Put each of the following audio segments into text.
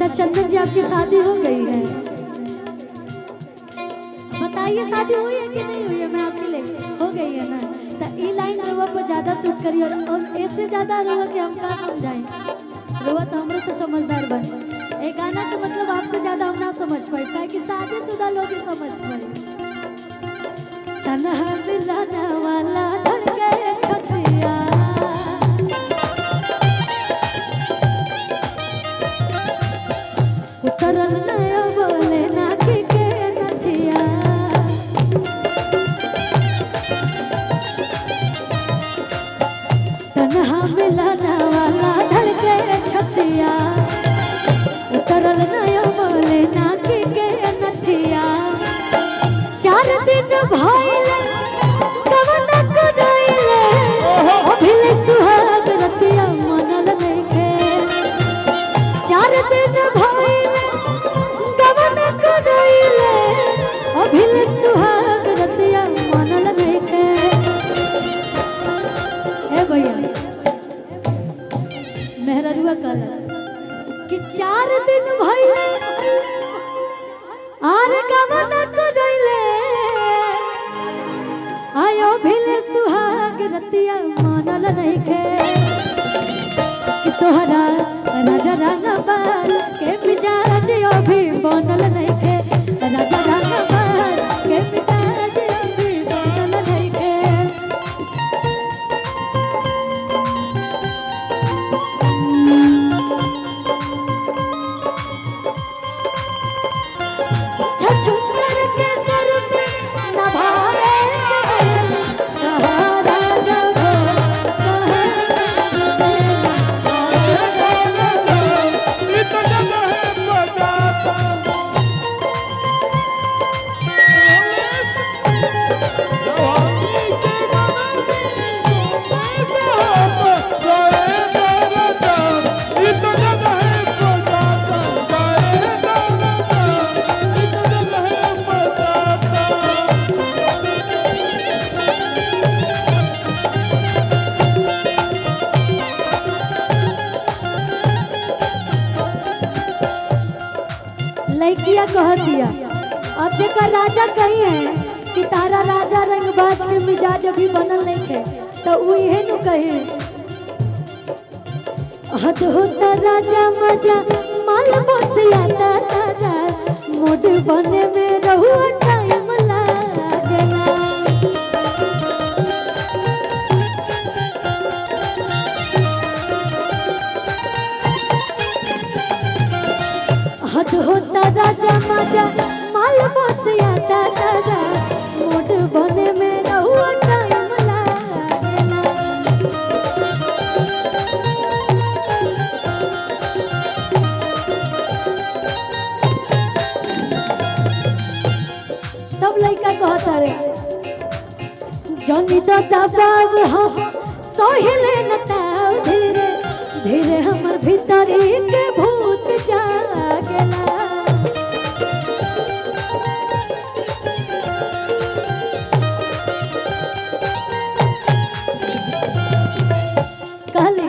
अच्छा चंदन जी, आपकी शादी हो गई है? बताइए, शादी हुई है कि नहीं हुई है? मैं आपके लिए हो गई है ना, तो ई लाइन रुआ पर ज़्यादा सूट करी और इससे ज़्यादा रुआ के हम का समझाएं। रुआ तो हमरे से समझदार बन। ए गाना के मतलब आपसे ज़्यादा हम ना समझ पाए, काहे कि शादीशुदा लोग ही समझ पाए। तन्हा मिलाना वाला धड़के छछिया, उतरल नया बोले ना के नथिया। तन्हा मिलाना वाला धड़के छछिया, उतरल नया बोले ना के नथिया। 4 दिन भइले कवन करइले, अभिले सुहाग रतिया मनल नइखे। 4 दिन भइले कवन करइले, अभिले सुहाग रतिया मनल नइखे। ए भैया, मेहररुआ कहला कि 4 दिन भइले आर गवन करइले, आयो भिले सुहाग रतिया मानल नइखे। कि तोहरा राजा रंगबार के मिजाज अभी बनल नइखे। राजा रंगबार के मिजाज अभी बनल नइखे। छछुंदर के सर पे न भावे चमन, कहाँ राजा हो कहाँ राजा हो। लड़किया कह दिया, अब जेकर राजा कही है कि तारा राजा रंगबाज के मिजाज अभी बनल नहीं है, तो उ इहे नु कहे हद होता राजा मजा माल बसिया ताजा, मोड बने में रहुआ टाइम लागेला। हद होता राजा मजा माल बसिया ताजा, मोड बने में रहुआ टाइम लागेला। तब लड़का कहता रे जनी तो दबाव हम सहिले न ताव, धीरे धीरे हमर भीतरी के भूत जागेला। कहले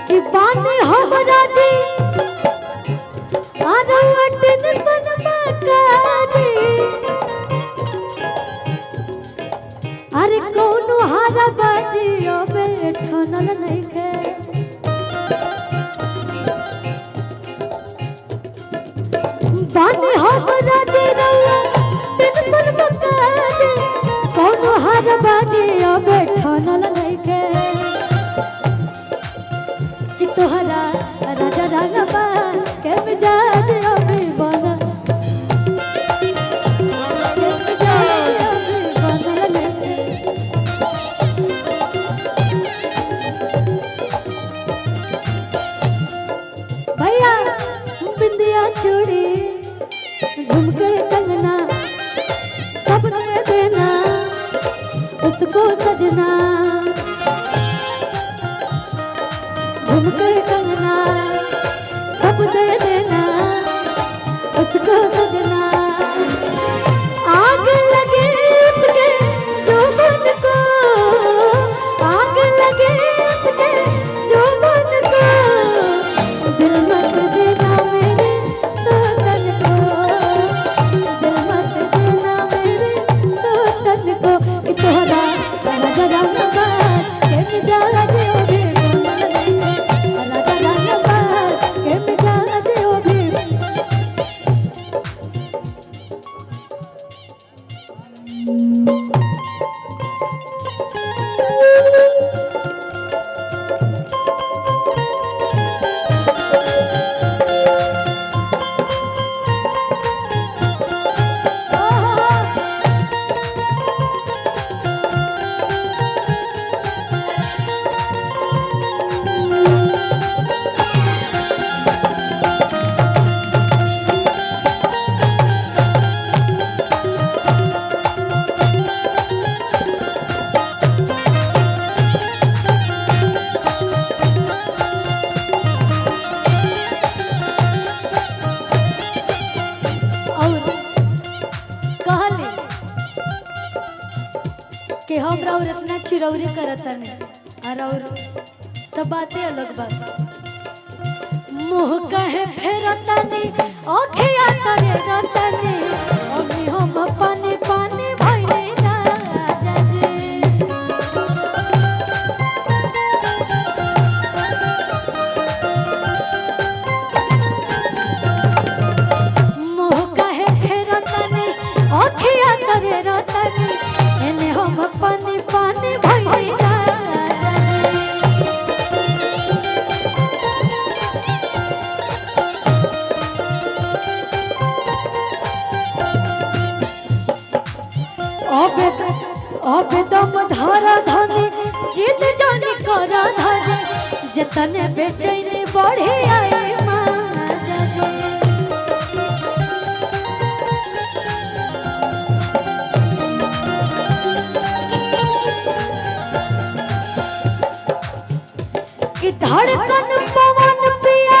कि बाने हम राजी आरो टेंशन मकाजी, अरे कोनो हारा बाजी अबे ठनल नइखे। बाने हम राजी रउआ टेंशन मकाजी, कोनो हारा बाजी अबे ठनल नइखे। कि तोहरा राजा रंगबार के मिजाज अभी बनल, के मिजाज अभी बनल नइखे। भैया बिंदिया चूड़ी झुमके कंगना सब दे देना उसको सजना, झुमके कंगना सब दे देना उसको सजना। आग लगे उसके जोबन को, आग लगे उसके जोबन को, दिल मत चिरौरी करतनी और तो बातें अलग बात। मुँह कहे फेरतनी ओखिया तरे रतनी अभी हम पानी पानी भइले राजा जी। मुँह कहे फेरतनी ओखिया तरे रतनी एने हम पानी पानी भइले राजा जी। अबे दम धारा धनी जिद जानी करा धनी जतने बेचैनी बढ़े आई माजा जी। कि धड़कन पवन पिया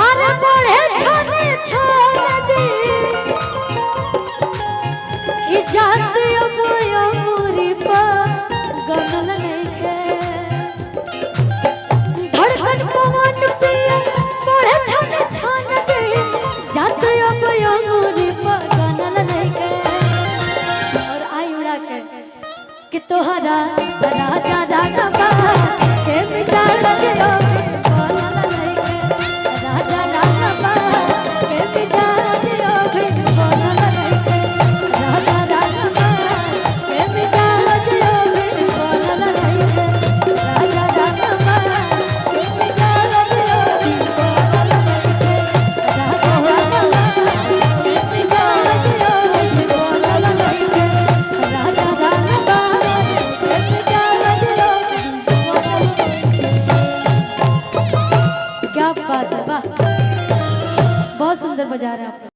आर बढ़े छने छन जी कि जात अब अमूरी पर गनल नइखे। धड़कन पवन पिया बढ़े छन छन जी जात अब अमूरी पर गनल नइखे। और आई उड़ा के कि तोहरा राजा राघवा के विचार जो बोलल नइखे। राजा राघवा के विचार जो बोलल नइखे। राजा राघवा के विचार जो बोलल नइखे। राजा राघवा के विचार जो बोलल नइखे। राजा राघवा के विचार जो बोलल नइखे। राजा राघवा के विचार जो बोलल नइखे। क्या बात है, वाह, बहुत सुंदर बजा रहे हैं आप।